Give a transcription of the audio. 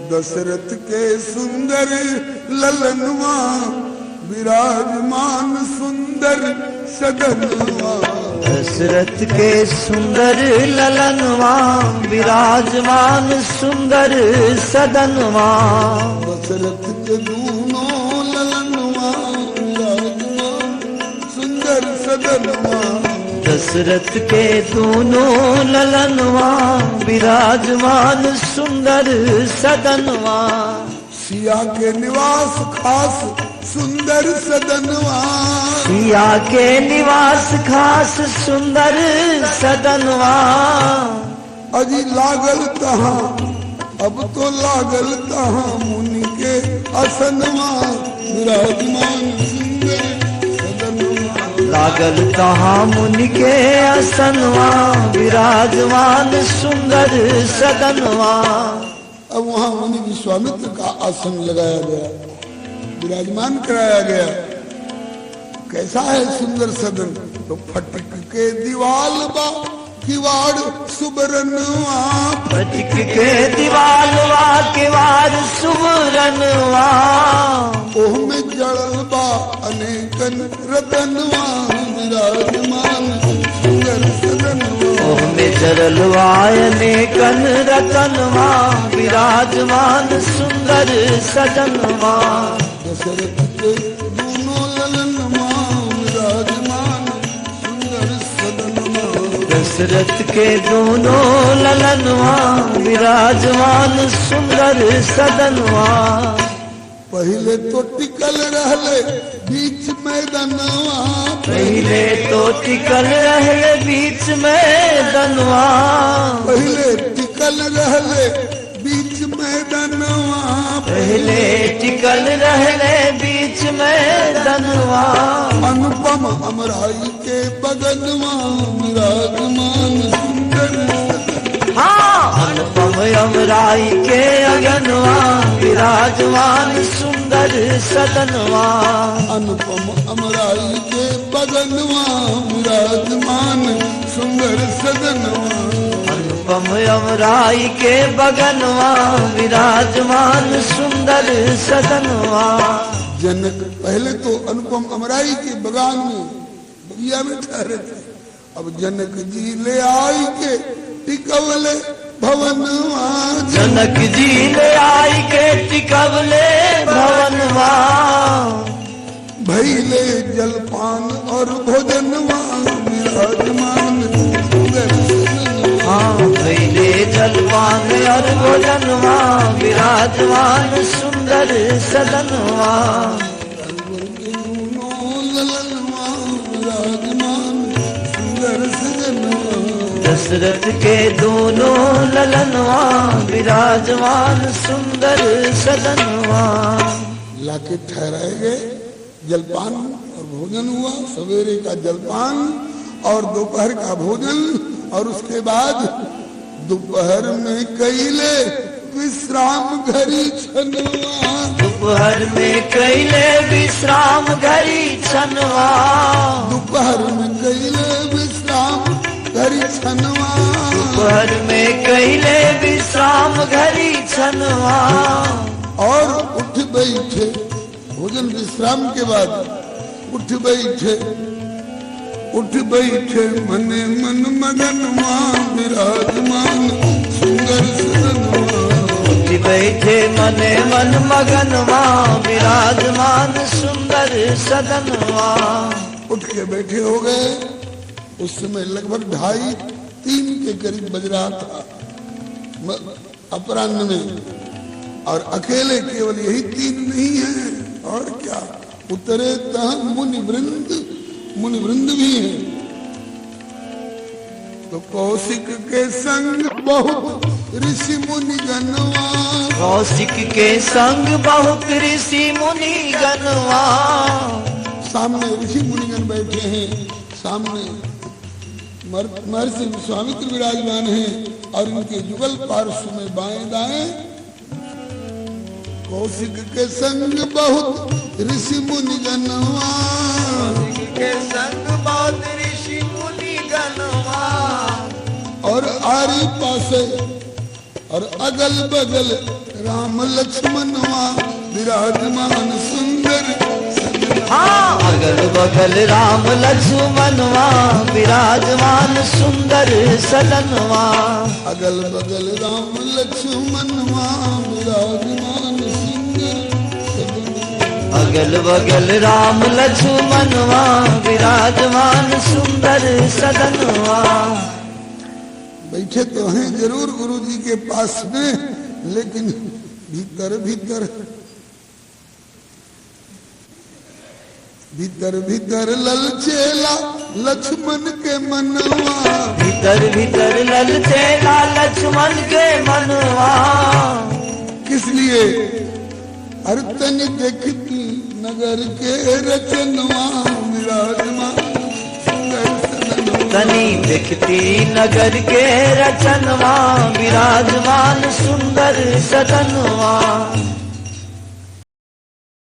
दशरथ के सुंदर ललनवा विराजमान सुंदर सदनवा। दशरथ के सुंदर ललनवा विराजमान सुंदर सदनवा। दशरथ के दोनों ललनवा विराजमान सुंदर सदनवा। दशरथ के दोनों ललनवा विराजमान सुंदर सदनवा। सिया के निवास खास सुंदर सदनवा। सिया के निवास खास सुंदर सदनवा। अजी लागल तहाँ अब तो लागल तहाँ मुनि के असनवा विराजमान सुंदर सदनवा। लागल तहाँ मुनि के असनवा विराजमान सुंदर सदनवा। अब वहाँ मुनि विश्वामित्र का आसन लगाया गया, विराजमान कराया गया। कैसा है सुंदर सदन? तो फटक के दीवाल बा किवाड़ सुबरनवा। फटक के दीवाल बा किवाड़ सुबरनवा। ओह में जड़ल बा अनेकन रतनवा विराजमान सुंदर सदनवा। ओह में जड़ल बा अनेकन रतनवा विराजमान सुंदर सदनवा। दशरथ के दोनों ललनवा विराजमान सुंदर सदनवा। दशरथ के दोनों ललनवा विराजमान सुंदर सदनवा। पहले तो टिकल रहले बीच मैदानवा। पहले तो टिकल रहले बीच मैदानवा। पहले टिकल रहले बीच मैदानवा। पहले टिकल रहले बीच मैदानवा। अनुपम अमराई के बगनवा विराजमान सुंदर। हाँ, अनुपम अमराई के अगनवा विराजमान सुंदर सदनवा। अनुपम अमराई के बगनवा विराजमान सुंदर सदनवा। अनुपम अमराई के बगनवा विराजमान सुंदर सदनवा। जनक पहले तो अनुपम अमराई के बगान में बगिया में ठहरे थे। अब जनक जी ले आई के टिकवले भवनवा। जनक जी ले आई के टिकवले भवनवा। भैले जलपान और भोजनवा विराजमान सुंदर सदनवा। हाँ, भैले जलपान और भोजनवा विराजमान सुंदर सदनवा। विराजमान सुंदर सदनवा। दशरथ के दोनों ललनवा विराजमान सुंदर सदनवा। लाके ठहराए गए, जलपान और भोजन हुआ। सवेरे का जलपान और दोपहर का भोजन, और उसके बाद दोपहर में कैले विश्राम घड़ी छनवा। दोपहर में कैले विश्राम घड़ी छनवा। दोपहर में कैले विश्राम घड़ी छनवा। दोपहर में कैले विश्राम घड़ी छनवा। और उठ बैठे, भोजन विश्राम के बाद उठ बैठे, उठ बैठे मने मन मगनवा विराजमान सुंदर सदनवा। उठ बैठे मने मन मगनवा विराजमान सुंदर सदनवा। उठ के बैठे हो गए। उस समय लगभग 2:30-3 के करीब बज रहा था अपराह्न में। और अकेले केवल यही 3 नहीं है, और क्या उतरे तह मुनि वृंद, मुनि वृंद भी हैं। तो कौशिक के संग बहुत ऋषि मुनि गणवा। कौशिक के संग बहुत ऋषि मुनि गणवा। सामने ऋषि मुनिगण बैठे हैं, सामने महर्षि विश्वामित्र विराजमान हैं, और इनके जुगल पार्श्व में बाएं दाएं कौशिक के संग बहुत ऋषि मुनि गणवा। कौशिक के संग बहुत ऋषि मुनि गणवा। और आरी पासे और अगल बगल राम लक्ष्मणवा विराजमान सुंदर सदनवा। हाँ, अगल बगल राम लक्ष्मणवा विराजमान सुंदर सदनवा। अगल बगल राम लक्ष्मणवा विराजमान सुंदर सदनवा। अगल बगल राम लक्ष्मणवा विराजमान सुंदर सदनवा। बैठे तो हैं जरूर गुरु जी के पास में, लेकिन भीतर भीतर भीतर भीतर ललचेला लक्ष्मण के मनवा। भीतर भीतर ललचेला लक्ष्मण के मनवा। किस लिए? अरतन देखती नगर के रचनवा विराजमान सुंदर सदनवा। तनी देखती नगर के रचनवा विराजमान सुंदर सदनवा।